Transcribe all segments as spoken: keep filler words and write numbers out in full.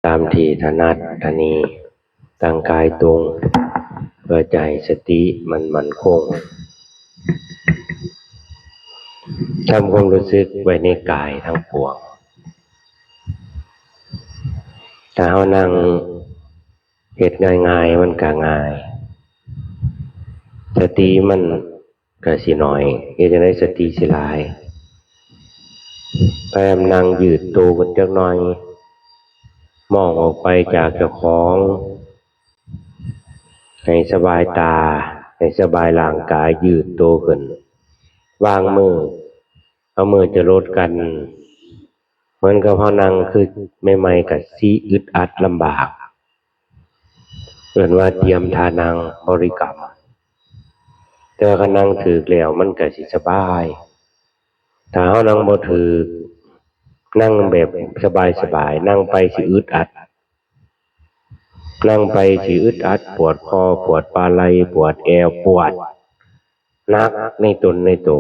ตามที่ถนัด อันนี้ตั้งกายตรง เพื่อจะให้สติมันมั่นคง ทำความรู้สึกไว้ในกายทั้งปวง ถ้าเฮานั่งเฮ็ดง่ายๆ มันก็ง่าย สติมันก็สิน้อย เฮ็ดจั่งใดสติสิหลาย พยายามนั่งยืดโตขึ้นจักหน่อย มองออกไปจากเจ้าของ ให้สบายตา ให้สบายร่างกาย ยืดโตขึ้น วางมือ เอามือจรดกัน เหมือนกับเฮานั่งคือใหม่ๆ ก็สิอึดอัดลำบาก เอิ้นว่าเตรียมท่านั่งบริกรรม แต่ว่าคันนั่งถูกแล้วมันก็สิสบาย ถ้าเฮานั่งบ่ถูก นั่งแบบสบายๆ นั่งไปสิอึดอัด นั่งไปสิอึดอัด ปวดคอ ปวดบ่าไหล่ ปวดแอว ปวดหนักในตนในโต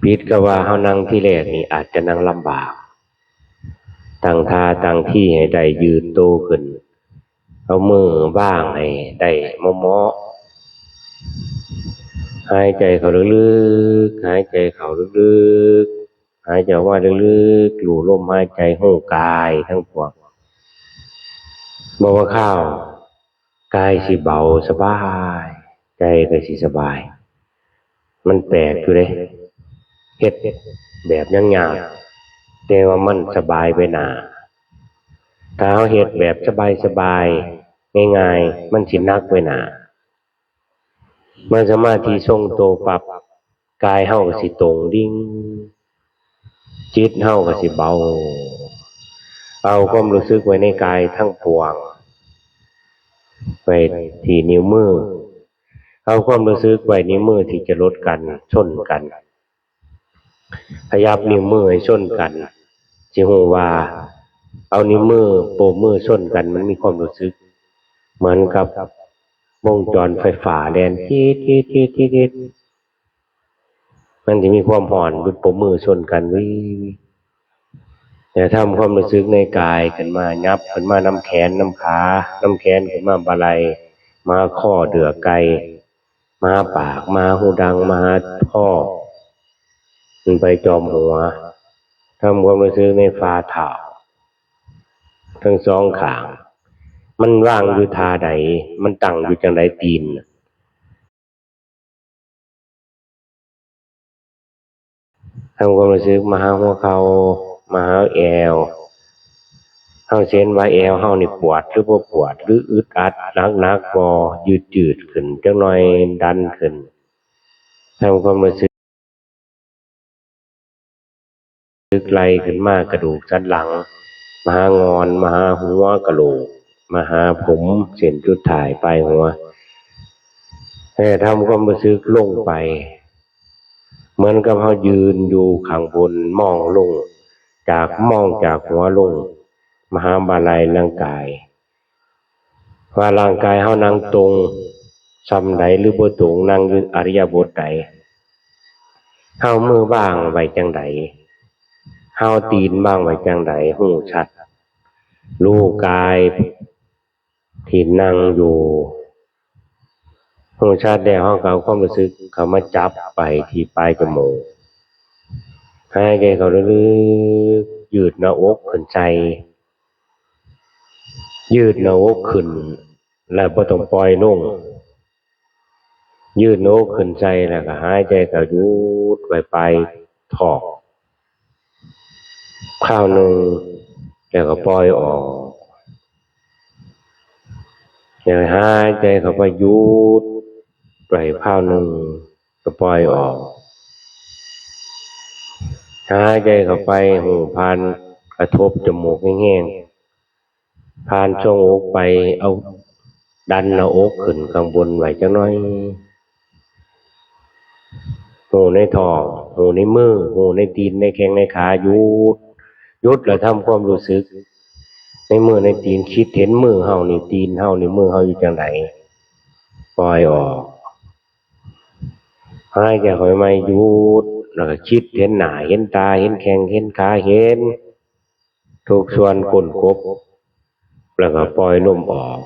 ผิดกับว่าเฮานั่งทีแรกนี่อาจจะนั่งลำบาก ตั้งท่าตั้งทีให้ได้ ยืดโตขึ้น เอามือวางให้ได้เหมาะๆ หายใจเข้าลึกๆ หายใจเข้าลึกๆ หายใจออกมาลึกๆ รู้ลมหายใจ รู้กายทั้งปวง บ่ว่าคาว กายสิเบาสบาย ใจก็สิสบาย มันแปลกอยู่เด้ เฮ็ดแบบยากๆ แต่ว่ามันสบายไปหน้า ถ้าเฮาเฮ็ดแบบสบายๆ ง่ายๆ มันสิหนักไปหน้า เมื่อสมาธิทรงตัวปั๊บ กายเฮาก็สิตรงดิ่ง จิตเฮาก็สิเบา เอาความรู้สึกไว้ในกายทั้งปวง ไว้ที่นิ้วมือ เอาความรู้สึกไว้นิ้วมือที่จรดกัน ชนกัน ขยับนิ้วมือให้ชนกัน สิรู้ว่า เอานิ้วมือโป้มือชนกัน มันมีความรู้สึก เหมือนกับวงจรไฟฟ้าแล่นจี๊ดจี๊ดจี๊ดจี๊ดจี๊ด มันสิมีความร้อน โป้มือชนกัน วิว แต่ทำความรู้สึกในกายขึ้นมา ยับขึ้นมานำแขนนำขา นำแขนขึ้นมาบ่าไหล่ มาคอเดือกไก่ มาปาก มาหูดัง มาหาคอ มันไปจอมหัว ทำความรู้สึกในฝ่าเท้า ทั้งสองข้าง มันวางอยู่ท่าใด มันตั้งอยู่จั่งใด ตีนน่ะ ทำความรู้สึกมาหาหัวเข่า มาหาแอว เฮาสิเห็นว่าแอวเฮานี่ปวดหรือบ่ปวด หรืออึดอัด หนักๆ บ่ ยืดๆ ขึ้นจักหน่อย ดันขึ้น ทำความรู้สึก สึกไล่ขึ้นมากระดูกสันหลัง มาหางอน มาหาหัวกะโหลก มาหาผม เส้นสุดท้ายปลายหัว ให้ทำความรู้สึกลงไป เหมือนกับเฮายืนอยู่ข้างบน มองลง จาก มองจากหัวลง มาหาบ่าไหล่ร่างกาย ว่าร่างกายเฮานั่งตรงส่ำใดหรือบ่ตรง นั่งอยู่อิริยาบถใด เฮามือวางไว้จั่งใด เฮาตีนวางไว้จั่งใด รู้ชัด รู้กายที่นั่งอยู่ รู้ชัดแล้ว เฮาก็เอาความรู้สึกเข้ามาจับไปที่ปลายจมูก หายใจเข้าลึกๆ ยืดหน้าอกขึ้นใส่ ยืดหน้าอกขึ้น แล้วบ่ต้องปล่อยลง ยืดหน้าอกขึ้นใส่ แล้วก็หายใจเข้า หยุดไว้ปลายท้อง คราวหนึ่ง แล้วก็ปล่อยออก แล้วหายใจเข้าไป หยุดไว้คราวหนึ่ง ก็ปล่อยออก หายใจเข้าไป หูผ่านกระทบจมูกแฮงๆ ผ่านช่วงอกไป เอาดันหน้าอกขึ้นข้างบนไว้จักหน่อย หูในท้อง หูในมือ หูในตีน ในแข้งในขา หยุด หยุดแล้วทำความรู้สึก ในมือในตีน คิดเห็นมือเฮานี่ ตีนเฮานี่ มือเฮาอยู่จั่งใด ปล่อยออก หายใจเข้าไปใหม่ หยุด แล้วก็คิดเห็นหน้า เห็นตา เห็นแข้ง เห็นขา เห็น ทุกส่วนก้นกบ แล้วก็ปล่อยลมออก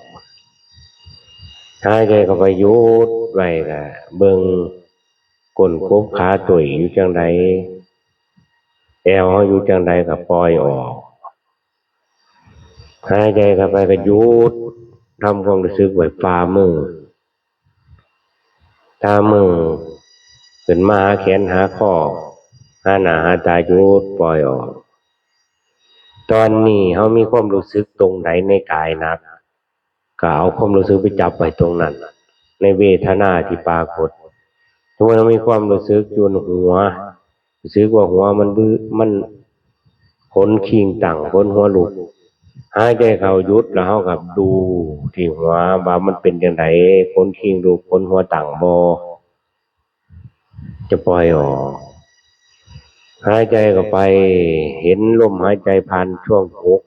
หายใจเข้าไปหยุดไว้ ก็เบิ่งก้นกบขาต้วยอยู่จั่งใด แอวเฮาอยู่จั่งใดก็ปล่อยออก หายใจเข้าไปก็หยุด ทำความรู้สึกไว้ฝ่ามือ ฝ่ามือขึ้นมาหาแขนหาคอ หาหน้าหาตา หยุดปล่อยออก ตอนนี้เฮามีความรู้สึกตรงใดในกายหนัก ก็เอาความรู้สึกไปจับไว้ตรงนั้น ในเวทนาที่ปรากฏ สมมุติเฮามีความรู้สึกอยู่หัว รู้สึกว่าหัวมันบึ มันขนคิงตั้ง ขนหัวลุก หายใจเข้าหยุด แล้วเฮาก็ดูที่หัวว่ามันเป็นจั่งใด ขนคิงลุก ขนหัวตั้งบ่ จะปล่อยออก หายใจเข้าไป เห็นลมหายใจผ่านช่วงอก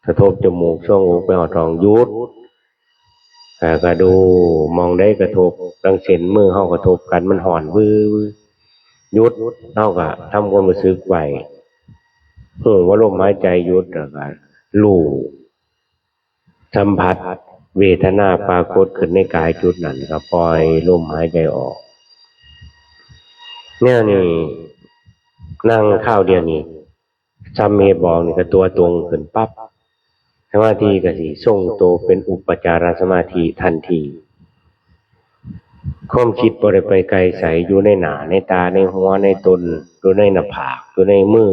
กระทบจมูก ช่วงอกไปฮอดท้อง หยุด แล้วก็ดูหม่องใดกระทบ ดังเช่นมือเฮากระทบกัน มันฮ้อนวือวือ หยุด เฮาก็ทำความรู้สึกไว้ ฮู้ว่าลมหายใจหยุด แล้วก็รู้ สัมผัสเวทนาปรากฏขึ้นในกายจุดนั้น ก็ปล่อยลมหายใจออก แนวนี้นั่งคราวเดียวนี่ สำเร็จบ่นี่ก็ตัวตรงขึ้นปั๊บ สมาธิก็สิทรงตัวเป็นอุปจารสมาธิทันที ความคิดบ่ได้ไปไกลไส อยู่ในหน้าในตา ในหัว ในตน อยู่ในหน้าผาก อยู่ในมือ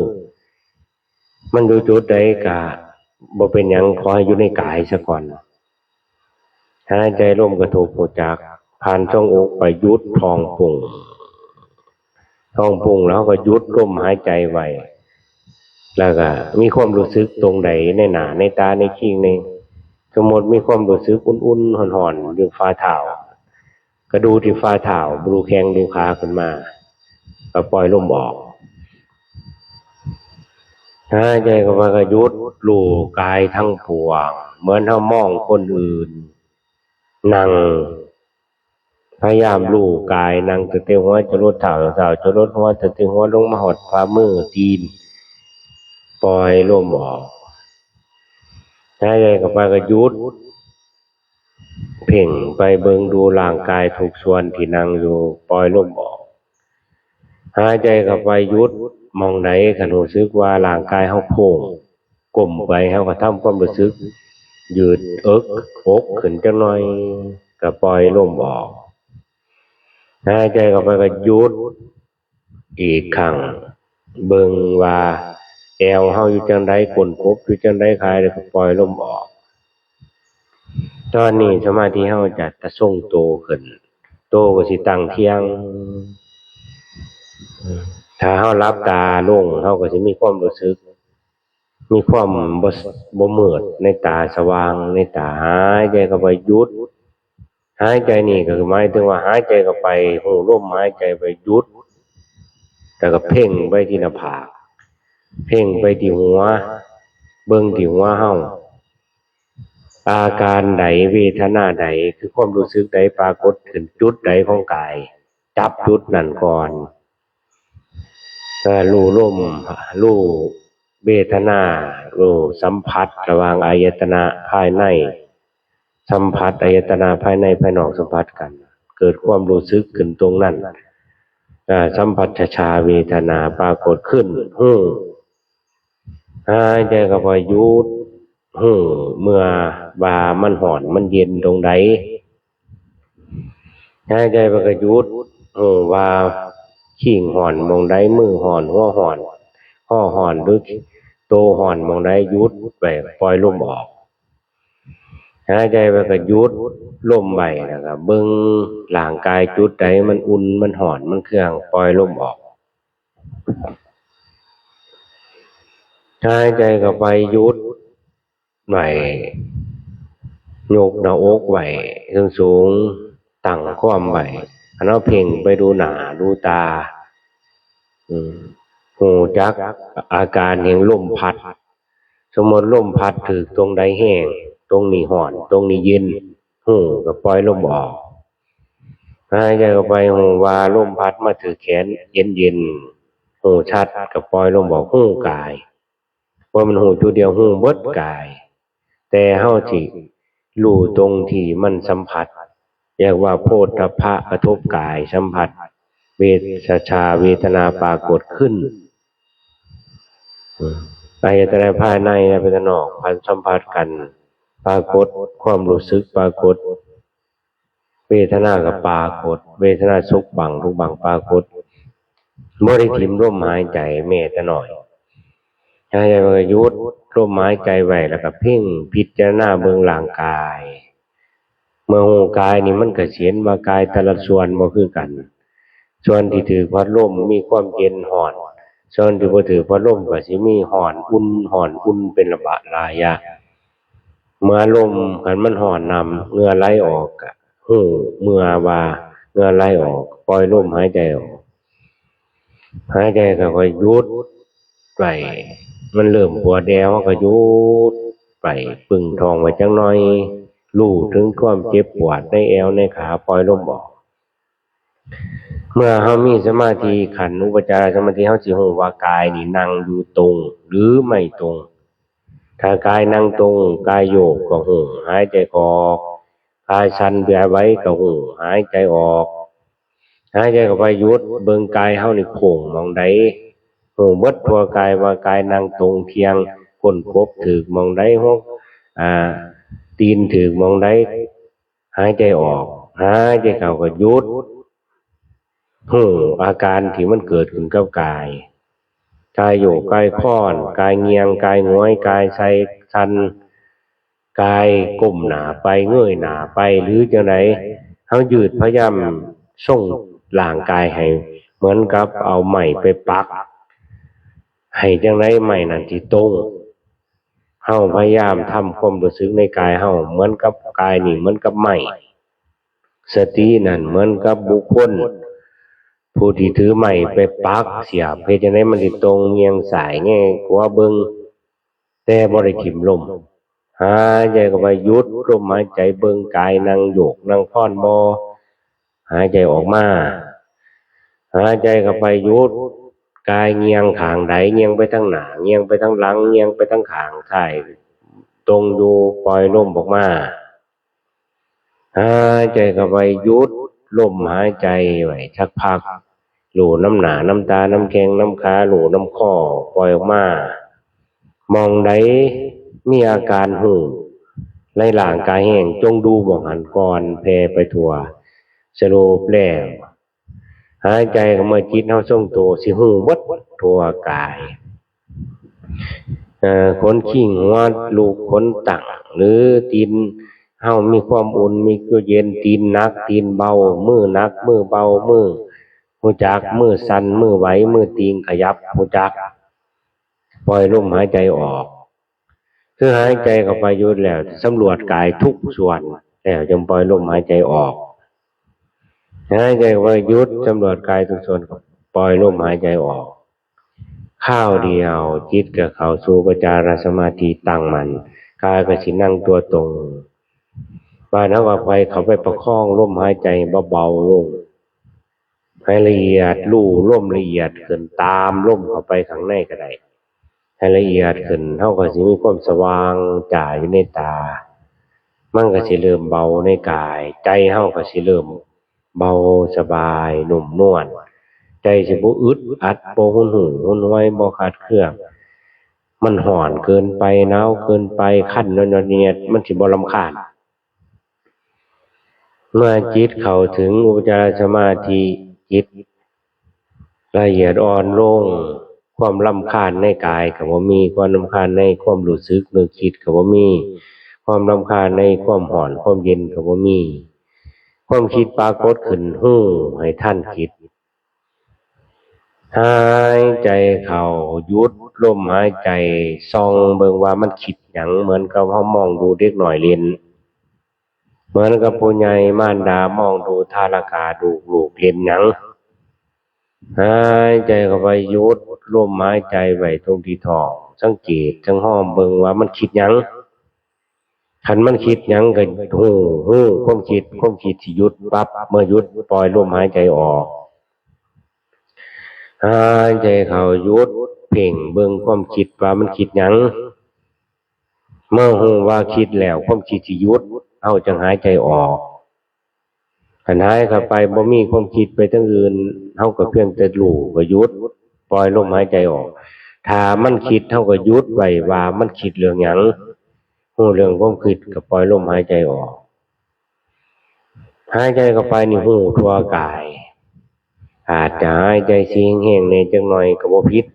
มันอยู่จุดใดก็บ่เป็นหยัง ขอให้อยู่ในกายซะก่อน หายใจลมกระทบ ฮู้จัก ผ่านช่องอกไป หยุดท้องปุง ท้องปุง แล้วก็หยุดลมหายใจไว้ แล้วก็มีความรู้สึกตรงใดในหน้าในตาในคิง ใน สมมติมีความรู้สึกอุ่นๆฮ้อนๆอยู่ฝ่าเท้า ก็ดูที่ฝ่าเท้า ดูแข้งดูขาขึ้นมา ก็ปล่อยลมออก หายใจเข้ามาก็หยุด รู้กายทั้งปวง เหมือนเฮามองคนอื่น นั่ง พยายามรู้กาย นั่งตั้งแต่หัวจรดเท้า เท้าจรดหัว ตั้งแต่หัวลงมาฮอดฝ่ามือ ตีน ปล่อยลมออก หายใจเข้าไปก็หยุด เพ่งไปเบิ่งดูร่างกายทุกส่วนที่นั่งอยู่ ปล่อยลมออก หายใจเข้าไปหยุดหม่องใด คันรู้สึกว่าร่างกายเฮาโค้ง ก้มไป เฮาก็ทำความรู้สึก ยืดเอิกอกขึ้นจักหน่อย ก็ปล่อยลมออก หายใจเข้าไปก็หยุด อีกครั้ง เบิ่งว่าแอวเฮาอยู่จั่งใด ก้นกบอยู่จั่งใด คายแล้วก็ปล่อยลมออก ตอนนี้สมาธิเฮาจะทรงตัวขึ้น ตัวก็สิตั้งเที่ยง ถ้าเฮาหลับตาลง เฮาก็สิมีความรู้สึก มีความบ่ บ่มืดในตา สว่างในตา หายใจเข้าไปหยุด หายใจนี่ก็คือหมายถึงว่าหายใจเข้าไป ฮู้ลมหายใจไป หยุด แล้วก็เพ่งไปที่หน้าผาก เพ่งไปที่หัว เบิ่งที่หัวเฮา อาการใด เวทนาใด คือความรู้สึกใดปรากฏขึ้นจุดใดของกาย จับจุดนั้นก่อน ก็รู้ลม รู้เวทนา รู้สัมผัสระหว่างอายตนะภายใน สัมผัสอายตนะภายในภายนอกสัมผัสกัน เกิดความรู้สึกขึ้นตรงนั้น อ่า สัมผัสชาเวทนาปรากฏขึ้น ฮู้ หายใจเข้าไปหยุด ฮู้เมื่อว่ามันฮ้อนมันเย็นตรงใด หายใจไปก็หยุด ฮู้ว่าคิงฮ้อนหม่องใด มือฮ้อน หัวฮ้อน คอฮ้อน หรือโตฮ้อนหม่องใด หยุดไป ปล่อยลมออก หายใจไปก็หยุดลมไว้ แล้วก็เบิ่งร่างกายจุดใดมันอุ่น มันฮ้อน มันเคือง ปล่อยลมออก หายใจเข้าไปหยุดไว้ ยกหน้าอกไว้สูงๆ ตั้งความไว้ หันเอาเพ่งไปดูหน้าดูตา อืม ฮู้จักอาการแห่งลมพัด สมมติลมพัดถืกตรงใดแฮง ตรงนี้ฮ้อน ตรงนี้เย็น ฮู้ก็ปล่อยลมออก หายใจเข้าไป ฮู้ว่าลมพัดมาถืกแขน เย็นๆ ฮู้ชัดก็ปล่อยลมออก ฮู้กาย เพราะมันฮู้จุดเดียว ฮู้เบิดกาย แต่เฮาสิรู้ตรงที่มันสัมผัส เรียกว่าโผฏฐัพพะกระทบกายสัมผัส เวท สัญชาเวทนาปรากฏขึ้น อายตนะภายในและภายนอกพันสัมผัสกัน ปรากฏความรู้สึกปรากฏ เวทนาก็ปรากฏ เวทนาสุขบ้างทุกข์บ้างปรากฏ บ่ได้ถิ่มลมหายใจแม้แต่น้อย หายใจมันก็หยุดลมหายใจไว้ แล้วก็เพ่งพิจารณาเบิ่งร่างกาย เมื่อฮู้กายนี่มันก็สิเห็นว่ากายแต่ละส่วนบ่คือกัน ส่วนที่ถืกพัดลมมีความเย็นฮ้อน ส่วนที่บ่ถืกพัดลมก็สิมีฮ้อนอุ่น ฮ้อนอุ่นเป็นระบะระยะ เมื่อลมคันมันฮ้อนนำ เหงื่อไหลออกก็ฮู้เมื่อว่าเหงื่อไหลออก ปล่อยลมหายใจออก หายใจก็ค่อยหยุดไว้ มันเริ่มปวดแอวก็หยุดไว้ ปึ้งท้องไว้จักหน่อย รู้ถึงความเจ็บปวดในแอวในขา ปล่อยลมออก เมื่อเฮามีสมาธิขั้นอุปจารสมาธิ เฮาสิฮู้ว่ากายนี่นั่งอยู่ตรงหรือไม่ตรง ถ้ากายนั่งตรง กายโยกก็ฮู้ หายใจออก กายสั่นไหวก็ฮู้ หายใจออก หายใจเข้าไปหยุดเบิ่งกายเฮานี่โค้งหม่องใด ฮู้เบิดทั่วกายว่ากายนั่งตรงเที่ยง ก้นกบถืกหม่องใด หัว อ่า ตีนถืกหม่องใด หายใจออก หายใจเข้าก็หยุด ฮู้อาการที่มันเกิดขึ้นกับกาย กายโยก กายคลอน กายเงี่ยง กายหงอย กายไส้สั่น กายก้มหน้าไป เงยหน้าไป หรือจั่งใด เฮายืดพยายามทรงร่างกายให้เหมือนกับเอาไม้ไปปัก ให้จั่งใดไม้นั่นสิตรง เฮาพยายามทำความรู้สึกในกายเฮาเหมือนกับกายนี่เหมือนกับไม้ สตินั่นเหมือนกับบุคคล ผู้ที่ถือไม้ไปปักเสียบ เฮ็ดจั่งใดมันสิตรง เงี่ยงซ้ายแงขวาเบิ่ง แต่บ่ได้ถิ่มลม หายใจเข้าไปหยุดลมหายใจ เบิ่งกายนั่งโยกนั่งคลอนบ่ หายใจออกมา หายใจเข้าไปหยุด กายเงี่ยงข้างใด เงี่ยงไปทางหน้า เงี่ยงไปทางหลัง เงี่ยงไปทางข้าง ท้ายตรงอยู่ ปล่อยลมออกมา หายใจเข้าไปหยุดลมหายใจไว้สักพัก รู้นำหน้านำตานำแข้งนำขา รู้นำคอ ปล่อยออกมา หม่องใดมีอาการฮู้ในร่างกายแฮง จงดูหม่องหั้นก่อน แผ่ไปทั่ว สโลปแล้ว หายใจเข้ามา จิตเฮาทรงตัว สิฮู้เบิดทั่วกาย เอ่อ ขนคิ้งหัวลุก ขนตั้ง หรือตีนเฮามีความอุ่น มีความเย็น ตีนหนัก ตีนเบา มือหนัก มือเบา มือฮู้จัก มือสั่น มือไหว มือติ่งขยับ ฮู้จัก ปล่อยลมหายใจออก คือหายใจเข้าไปหยุดแล้ว สำรวจกายทุกส่วน แล้วจึงปล่อยลมหายใจออก หายใจเข้าไปหยุด สำรวจกายทุกส่วน ปล่อยลมหายใจออก คราวเดียวจิตก็เข้าสู่อุปจารสมาธิตั้งมั่น กายก็สินั่งตัวตรง บาดเฮาก็ค่อยเข้าไปประคองลมหายใจเบาๆลง ให้ละเอียด รู้ลมละเอียดขึ้น ตามลมเข้าไปข้างในก็ได้ ให้ละเอียดขึ้น เฮาก็สิมีความสว่างจ้าอยู่ในตา มันก็สิเริ่มเบาในกาย ใจเฮาก็สิเริ่มเบาสบายนุ่มนวล ใจสิบ่อึดอัด บ่หุนหู่หุนหวย บ่ขัดเคือง มันฮ้อนเกินไป หนาวเกินไป คันนอนเนียด มันสิบ่รำคาญ เมื่อจิตเข้าถึงอุปจารสมาธิ จิตละเอียดอ่อนลง ความรำคาญในกายก็บ่มี ความรำคาญในความรู้สึกนึกคิดก็บ่มี ความรำคาญในความฮ้อนความเย็นก็บ่มี ความคิดปรากฏขึ้น ฮู้ให้ทันคิด หายใจเข้า หยุดลมหายใจ ส่องเบิ่งว่ามันคิดหยัง เหมือนกับเฮามองดูเด็กน้อยเล่น เหมือนกับผู้ใหญ่มารดามองดูทารกะดูลูกเล่นหยัง หายใจเข้าไป หยุดลมหายใจไว้ตรงที่ท้อง สังเกตสังหอมเบิ่งว่ามันคิดหยัง คันมันคิดหยังก็ฮู้ ฮู้ความคิด ความคิดสิหยุดปั๊บ เมื่อหยุดปล่อยลมหายใจออก หายใจเข้าหยุด เพ่งเบิ่งความคิดว่ามันคิดหยัง เมื่อรู้ว่าคิดแล้วความคิดสิหยุด เฮาจั่งหายใจออก คันหายเข้าไปบ่มีความคิดไปทางอื่น เฮาก็เพียงแต่รู้ก็หยุด ปล่อยลมหายใจออก ถ้ามันคิดเฮาก็หยุดไว้ว่ามันคิดเรื่องหยัง รู้เรื่องความคิดก็ปล่อยลมหายใจออก หายใจเข้าไปนี่รู้ทั่วกาย อาจจะหายใจสิแฮงๆแหน่จักหน่อยก็บ่ผิด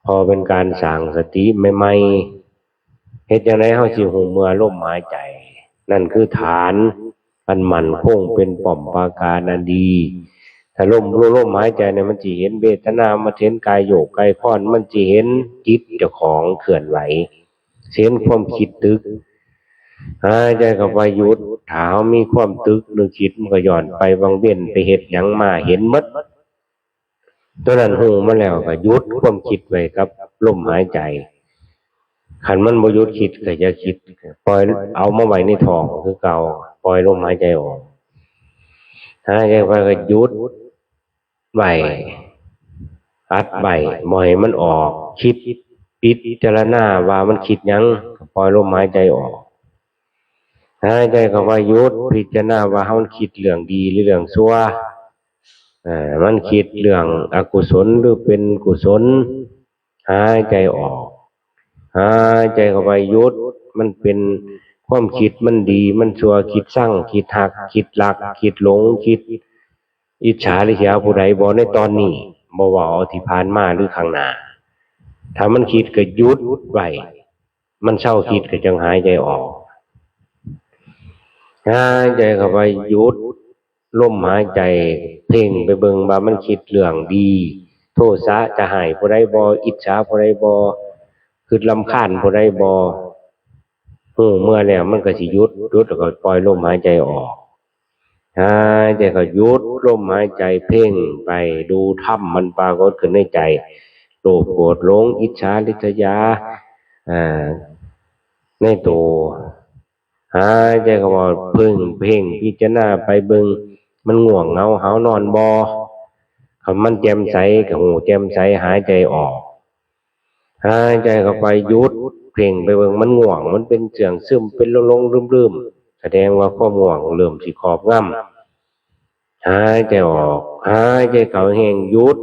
เพราะเป็นการสร้างสติใหม่ๆ เฮ็ดจั่งใดเฮาสิรู้เมื่อลมหายใจ นั่นคือฐานอันมั่นคงเป็นป้อมปราการอันดี ถ้าลม ลมหายใจเนี่ยมันสิเห็นเวทนา มันสิเห็นกายโยกกายผ่อน มันสิเห็นจิตเจ้าของเคลื่อนไหว เห็นความคิดตึก หายใจเข้าไปหยุด ถ้าเฮามีความตึกหรือคิดมันก็ย้อนไปวังเว้นไปเฮ็ดหยังมา เห็นหมด ตัวนั้นรู้มาแล้วก็หยุดความคิดไว้กับลมหายใจ คันมันบ่หยุดคิดก็อย่าคิด ปล่อยเอามาไว้ในท้องคือเก่า ปล่อยลมหายใจออก หายใจไปก็หยุดไว้ อัดไว้ บ่ให้มันออก คิด พิจารณาว่ามันคิดหยัง ก็ปล่อยลมหายใจออก หายใจเข้าไปหยุด พิจารณาว่าเฮามันคิดเรื่องดีหรือเรื่องชั่ว เอ่อ มันคิดเรื่องอกุศลหรือเป็นกุศล หายใจออก หายใจเข้าไปหยุด มันเป็นความคิดมันดีมันชั่ว คิดซัง คิดฮัก คิดรัก คิดหลง คิดอิจฉาริษยาผู้ใดบ่ในตอนนี้ บ่ว่าเอาที่ผ่านมาหรือข้างหน้า ถ้ามันคิดก็หยุดไว้ มันเซาคิดก็จั่งหายใจออก หายใจเข้าไปหยุด ลมหายใจ เพ่งไปเบิ่งว่ามันคิดเรื่องดี โทสะจะให้ผู้ใดบ่ อิจฉาผู้ใดบ่ คิดรำคาญผู้ใดบ่ รู้เมื่อแล้วมันก็สิหยุด หยุดแล้วก็ปล่อยลมหายใจออก หายใจเข้าหยุดลมหายใจ เพ่งไปดูธรรมมันปรากฏขึ้นในใจ โลภโกรธหลง อิจฉาริษยา อ่า ในตัว หายใจเข้ามาเพ่ง เพ่งพิจารณาไปเบิ่ง มันง่วงเหงาหาวนอนบ่ คันมันแจ่มใสก็รู้แจ่มใส หายใจออก หายใจเข้าไปหยุด เพ่งไปเบิ่ง มันง่วง มันเป็นเสื่องซึม เป็นหลงๆลืมๆ แสดงว่าความง่วงเริ่มสิครอบงำ หายใจออก หายใจเข้าแฮง หยุด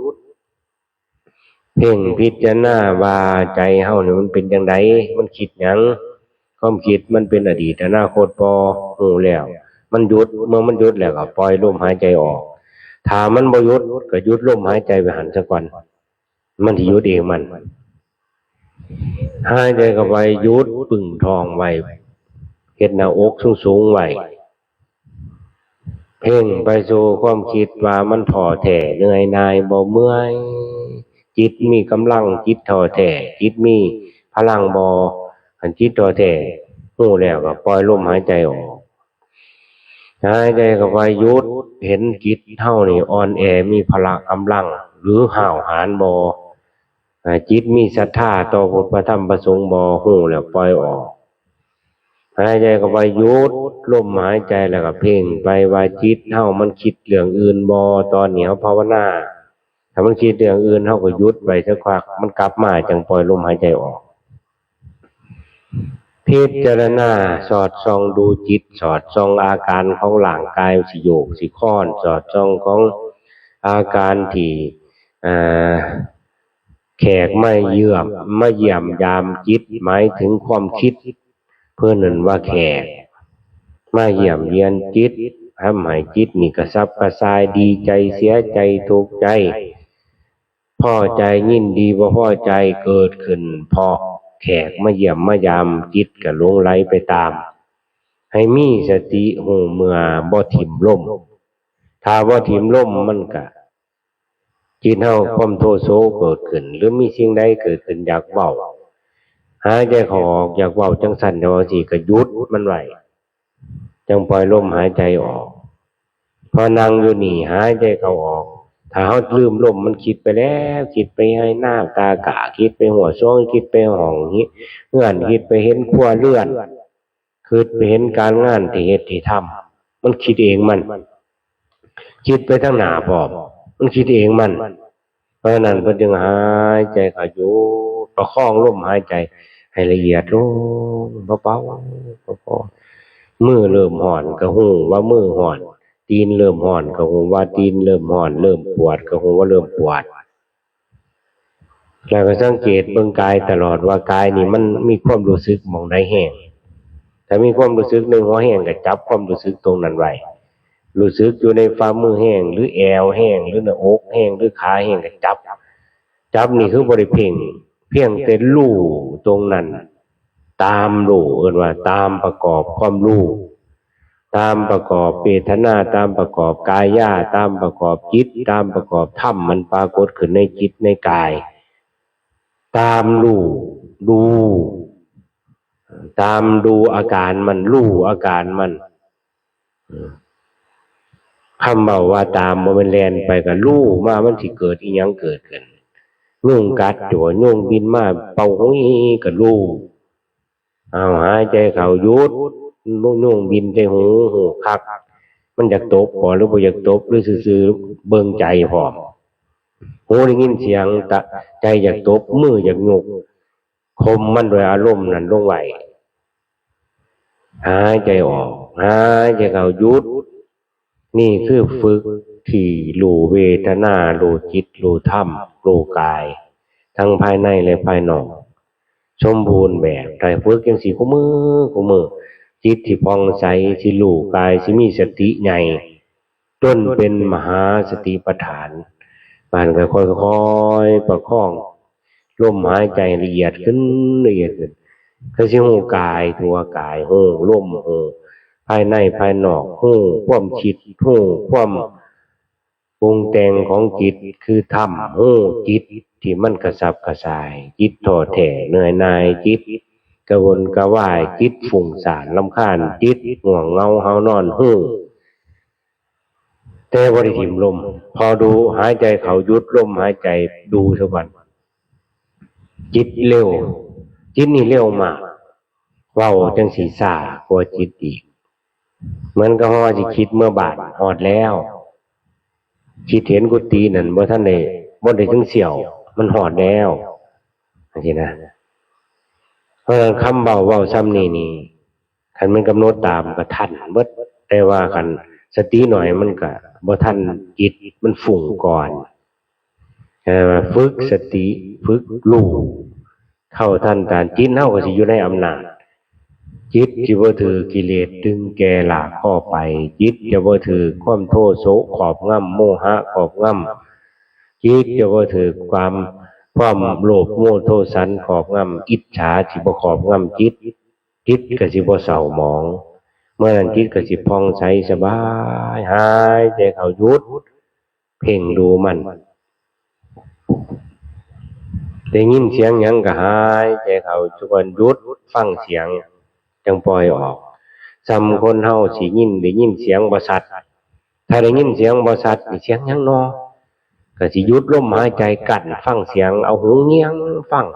เพ่งพิจารณาว่าใจเฮานี่มันเป็นจั่งใด มันคิดหยัง ความคิดมันเป็นอดีตอนาคตบ่ รู้แล้ว มันหยุด เมื่อมันหยุดแล้วก็ปล่อยลมหายใจออก ถ้ามันบ่หยุดก็หยุดลมหายใจไว้หั่นซะก่อน มันสิหยุดเองมัน หายใจเข้าไปหยุดปึ้งท้องไว้ เฮ็ดหน้าอกสูงๆไว้ เพ่งไปสู่ความคิดว่ามันท้อแท้เหนื่อยหน่ายบ่เมื่อย จิตมีกำลัง จิตท้อแท้ จิตมีพลังบ่ คันจิตท้อแท้ รู้แล้วก็ปล่อยลมหายใจออก หายใจเข้าไปหยุด เห็นจิตเฮานี่อ่อนแอ มีพละกำลัง หรือห้าวหาญบ่ อ่า จิตมีศรัทธาต่อพระพุทธพระธรรมพระสงฆ์บ่ รู้แล้วปล่อยออก หายใจเข้าไปหยุดลมหายใจแล้วก็เพ่งไปว่าจิตเฮามันคิดเรื่องอื่นบ่ ตอนนี้เฮาภาวนา ถ้ามันคิดเรื่องอื่นเฮาก็หยุดไว้สักพัก มันกลับมาจั่งปล่อยลมหายใจออก พิจารณาสอดส่องดูจิต สอดส่องอาการของร่างกาย สิโยกสิคลอน สอดส่องของอาการที่ อ่า แขกมาเยี่ยม มาเยี่ยมยามจิต หมายถึงความคิด เพิ่นเอิ้นว่าแขก มาเยี่ยมเยียนจิต ทำให้จิตนี่กระสับกระส่าย ดีใจ เสียใจ ทุกข์ใจ พอใจ ยินดี บ่พอใจ เกิดขึ้น เพราะแขกมาเยี่ยมมายาม จิตก็หลงไหลไปตาม ให้มีสติรู้เมื่อบ่ถิ่มลม ถ้าบ่ถิ่มลมมันก็ จิตเฮาความโทโสเกิดขึ้น หรือมีสิ่งใดเกิดขึ้นอยากเว้า หายใจเข้าออกอยากเว้าจั่งซั้นจั่งซี้ ก็หยุดมันไว้ จั่งปล่อยลมหายใจออก พอนั่งอยู่นี่หายใจเข้าออก ถ้าเฮาลืมลมมันคิดไปแล้ว คิดไปไฮ่นาตากล้า คิดไปหัวซวง คิดไปห้องเฮือน คิดไปเห็นครัวเรือน คิดไปเห็นการงานที่เฮ็ดที่ทำ มันคิดเองมัน คิดไปทางหน้าพร้อม มันคิดเองมัน เพราะฉะนั้นเพิ่นจึงหายใจเข้าหยุด ประคองลมหายใจให้ละเอียดลง เบาๆ เบาๆ มือเริ่มฮ้อนก็ฮู้ว่ามือฮ้อน ตีนเริ่มฮ้อนก็ฮู้ว่าตีนเริ่มฮ้อน เริ่มปวดก็ฮู้ว่าเริ่มปวด แล้วก็สังเกตเบิ่งกายตลอดว่ากายนี่มันมีความรู้สึกหม่องใดแฮง ถ้ามีความรู้สึกในหัวแฮงก็จับความรู้สึกตรงนั้นไว้ รู้สึกอยู่ในฝ่ามือแฮง หรือแอวแฮง หรือหน้าอกแฮง หรือขาแฮงก็จับ จับนี่คือบ่ได้เพ่ง เพียงแต่รู้ตรงนั้น ตามรู้ เอิ้นว่าตามประกอบความรู้ ตามประกอบเวทนา ตามประกอบกายา ตามประกอบจิต ตามประกอบธรรมมันปรากฏขึ้นในจิตในกาย ตามรู้ ดู ตามดูอาการมัน รู้อาการมัน คำเว้าว่าตามบ่แม่นแล่นไป ก็รู้มามันสิเกิดอิหยังเกิดขึ้น ยุงกัดตัว ยุงบินมาเป่าหุยก็รู้ เอาหายใจเข้าหยุด ยุงบินใส่หู ฮู้คัก มันอยากตบบ่ หรือบ่อยากตบ หรือซื่อๆ เบิ่งใจพร้อม หูได้ยินเสียง ตะ ใจอยากตบ มืออยากยก ข่มมันด้วยอารมณ์นั้นลงไว้ หายใจออก หายใจเข้าหยุด นี่คือฝึกที่รู้เวทนา รู้จิต รู้ธรรม รู้กาย ทั้งภายในและภายนอก สมบูรณ์แบบ ถ้าฝึกจั่งซี้คู่มื้อ คู่มื้อ จิตสิผ่องใส สิรู้กาย สิมีสติใหญ่ จนเป็นมหาสติปัฏฐาน บาดนี้ก็ค่อยๆประคองลมหายใจละเอียดขึ้น ละเอียดขึ้น ก็สิฮู้กายทั่วกาย ฮู้ลม ฮู้ภายในภายนอก ฮู้ความคิด ฮู้ความปรุงแต่งของจิต คือธรรม ฮู้จิตที่มันกระสับกระส่าย จิตท้อแท้เหนื่อยหน่าย จิตกระวนกระวาย จิตฟุ้งซ่านรำคาญ จิตง่วงเหงาหาวนอน ฮู้ แต่บ่ได้ถิ่มลม พอดูหายใจเข้าหยุดลมหายใจ ดูซะก่อน จิตเร็ว จิตนี่เร็วมาก เว้าจั่งซี้ช้ากว่าจิตอีก เหมือนกับเฮาสิคิดเมือบ้าน ฮอดแล้ว คิดเห็นกุฏินั่นบ่ทันได้ บ่ได้ถึงเสี้ยว มันฮอดแล้ว จั่งซี้นะ เพราะฉะนั้นคำเว้า เว้าส่ำนี้นี่ คันแม่นกำหนดตามก็ทันเบิด แต่ว่าคันสติน้อยมันก็บ่ทัน จิตมันฟุ้งก่อน เอ่อ ฝึกสติ ฝึกรู้ เท่าทันการ จิตเฮาก็สิอยู่ในอำนาจ จิตสิบ่ถืกกิเลสดึงแก่ลากคอไป จิตจะบ่ถืกความโทโสครอบงำ โมหะครอบงำ จิตจะบ่ถืกความ ความโลภโมโทสันครอบงำ อิจฉาสิบ่ครอบงำจิต จิตก็สิบ่เศร้าหมอง เมื่อนั้นจิตก็สิผ่องใสสบาย หายใจเข้าหยุด เพ่งดูมัน ได้ยินเสียงหยังก็หายใจเข้า ทุกคนหยุดฟังเสียง จั่งปล่อยออก ส่ำคนเฮาสิยิน ได้ยินเสียงบ่ชัด ถ้าได้ยินเสียงบ่ชัด นี่เสียงหยังน้อ ก็สิหยุดลมหายใจ กั้นฟังเสียง เอาหูเงี่ยงฟัง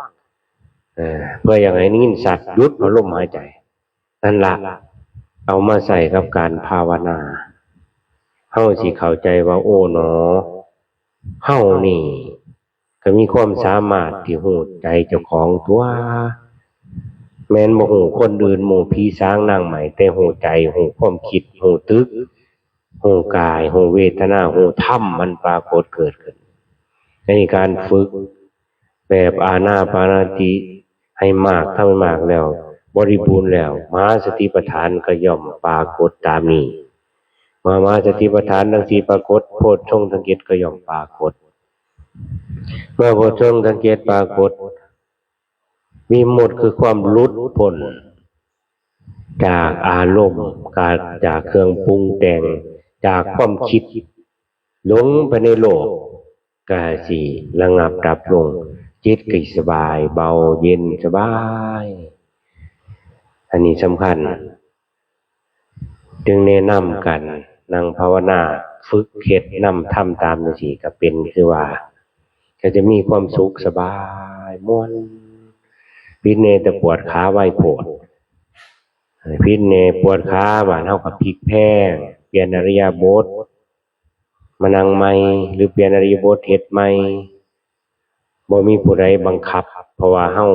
เอ่อ เพื่ออยากให้ได้ยินชัด หยุดเอาลมหายใจ นั่นละ เอามาใช้กับการภาวนา เฮาสิเข้าใจว่า โอ้หนอ เฮานี่ก็มีความสามารถที่ฮู้ใจเจ้าของตั๊ว แม่นบ่ฮู้คนอื่น หมู่ผีสางนางไม้ แต่ฮู้ใจ ฮู้ความคิด ฮู้ตึก ฮู้กาย ฮู้เวทนา ฮู้ธรรมมันปรากฏเกิดขึ้น ในการฝึกแบบอานาปานสติให้มาก ทำให้มากแล้ว บริบูรณ์แล้ว มหาสติปัฏฐานก็ย่อมปรากฏตามนี้ เมื่อมหาสติปัฏฐานทั้งสี่ปรากฏ โพชฌงค์ทั้งเจ็ดก็ย่อมปรากฏ เมื่อโพชฌงค์ทั้งเจ็ดปรากฏ วิมุตติคือความหลุดพ้นจากอารมณ์ จาก จากเครื่องปรุงแต่ง จากความคิด หลงไปในโลก ก็สิระงับดับลง จิตก็สบาย เบาเย็นสบาย อันนี้สำคัญ จึงแนะนำกันนั่งภาวนา ฝึกเฮ็ดนำ ทำตามจั่งซี้ ก็เป็นคือว่า ก็จะมีความสุขสบายม่วน พิษแน่แต่ปวดขาไว้โพด พิษแน่ปวดขา บาดเฮาก็พลิกแพลง เปลี่ยนอิริยาบถ มานั่งใหม่ หรือเปลี่ยนอิริยาบถเฮ็ดใหม่ บ่มีผู้ใดบังคับ เพราะว่าเฮา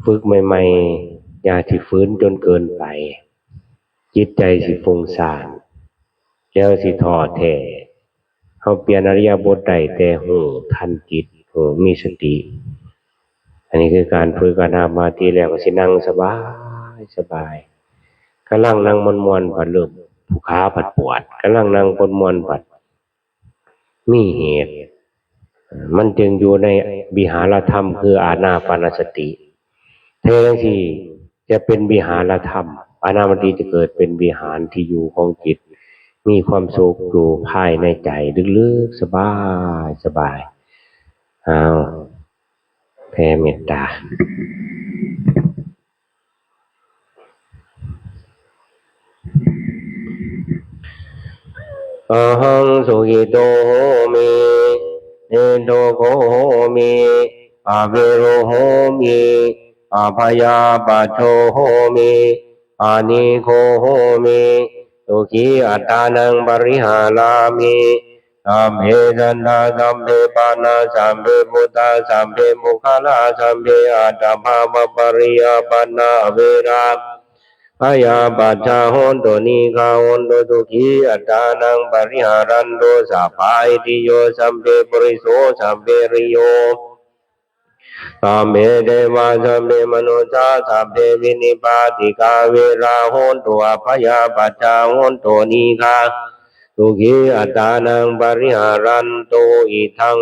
ฝึกใหม่ๆ อย่าสิฝืนจนเกินไป จิตใจสิฟุ้งซ่าน เดี๋ยวสิท้อแท้ เฮาเปลี่ยนอิริยาบถได้แต่รู้ทันจิต รู้มีสติ อันนี้คือการฝึกการทำสมาธิแล้วก็สินั่งสบายสบาย กำลังนั่งม่วนๆ ผัดเริ่มผู้ขาผัดปวด กำลังนั่งม่วนๆ ผัดมีเหตุ มันจึงอยู่ในวิหารธรรมคืออานาปานสติ แท้ที่จะเป็นวิหารธรรม อานาปานสติจะเกิดเป็นวิหารที่อยู่ของจิต มีความสุขอยู่ภายในใจลึกๆ สบายสบาย อ้าว แผ่เมตตา Ahaṃ sukhito homi, niddukkho homi, avero homi, abhayapajjo homi, anīgho homi, sukhī attānaṃ pariharāmi. Sabbe sattā, sabbe pāṇā, sabbe bhūtā, sabbe puggalā, sabbe attabhāvapariyāpannā averā abyāpajjhā hontu, anīghā hontu, sukhī attānaṃ pariharantu. Sabbā itthiyo, sabbe puriso, sabbe riyo, sabbe devā, sabbe manussā, sabbe vinipātikā averā hontu, abyāpajjhā hontu, anīghā, sukhī attānaṃ pariharantu. Idaṃ